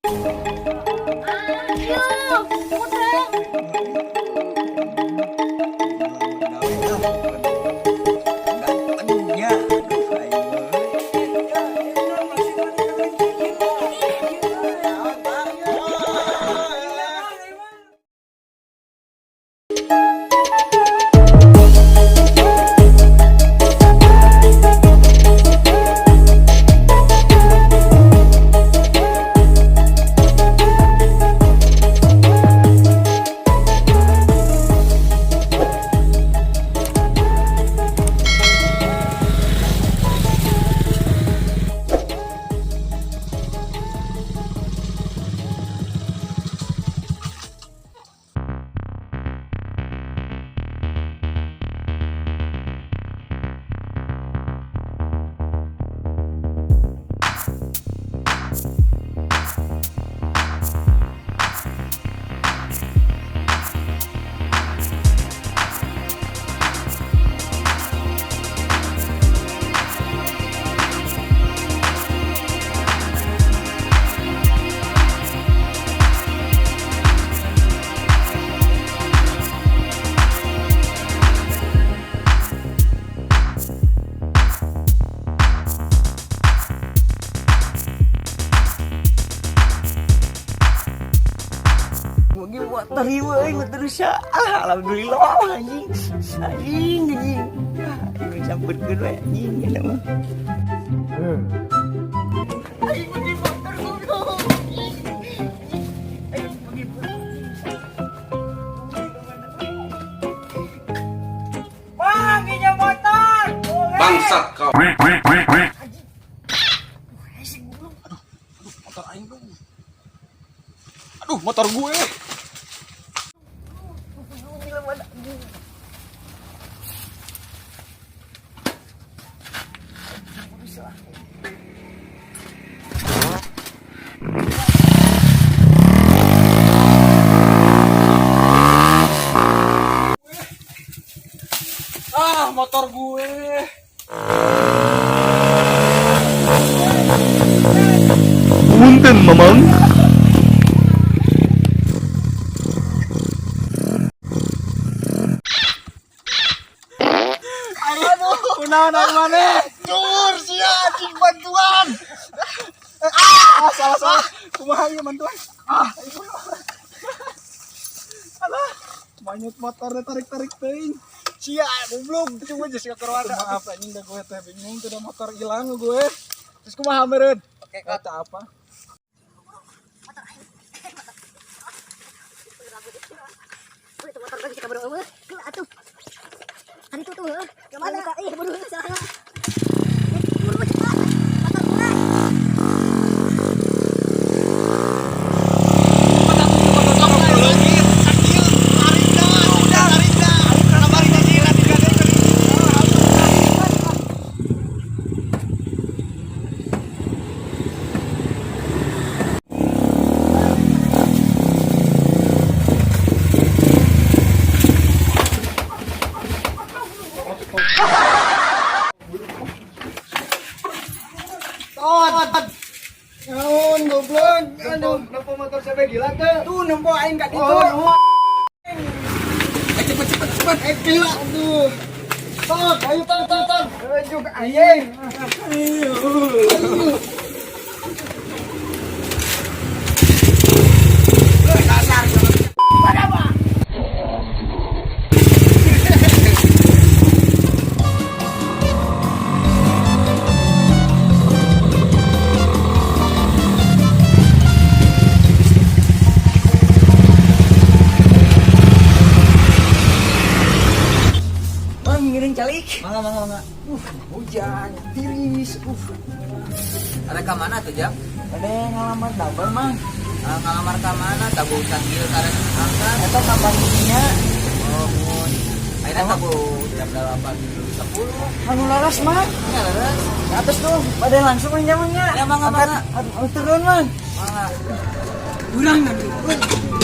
Ayo, putra. Gantengnya. Aduh, aing mah. Bagi motor ieu euy, motor rusak. Ah, alhamdulillah, anjing. Anjing, anjing. Ah, ieu campurkeun we anjing eta mah. Aing bagi motor goblok. Aing bagi motor. Bang, ini motor. Bangsat kau. Motor aing dong. Aduh, motor gue. Ah, motor gue. Punten, Mamang. Aduh, kunaon ari maneh? Tur sia anjing, bantuan. Ah, salah salah. Kumaha ieu bantuan? Ah, ieu. Alah, manyut motornya tarik-tarik teuing. Sia goblok, cuma geus ka keluar. Maaf anjing, dah gue teh bingung tuh, motor hilang gue. Terus kumaha meureun? Oke, kata apa? Itu motor gue bisa kabur eueuh. Gila atuh. Kan itu tuh, heuh. Kemana? Ih, buru salah. Buru cepat. Motor gue. Tot. Naon goblok? Aduh, nempo motor sampai gila teu. Tuh nempo aing ka ditu. Oh, Cepet cepet cepet. Eh, gila tuh. Tot, ayo tot tot tot. Ayo aing. Ayo. Mang, ngiring calik. Mangga, mangga, mangga. Hujan, tiris. Ada ka mana tuh, Jam? Ada yang ngalamar damel, Mang. Ah, ngalamar ka mana? Tabuh cangkil karek angkat. Eta kapan nya? Oh, mun. Ayeuna tabuh jam 8.10. Anu laras, Mang. Ya, leres. Ke atas tuh, pada langsung aja, Mang, ya. Ya, mangga, mangga. Aduh, turun, Mang. Mangga. Urang aduh.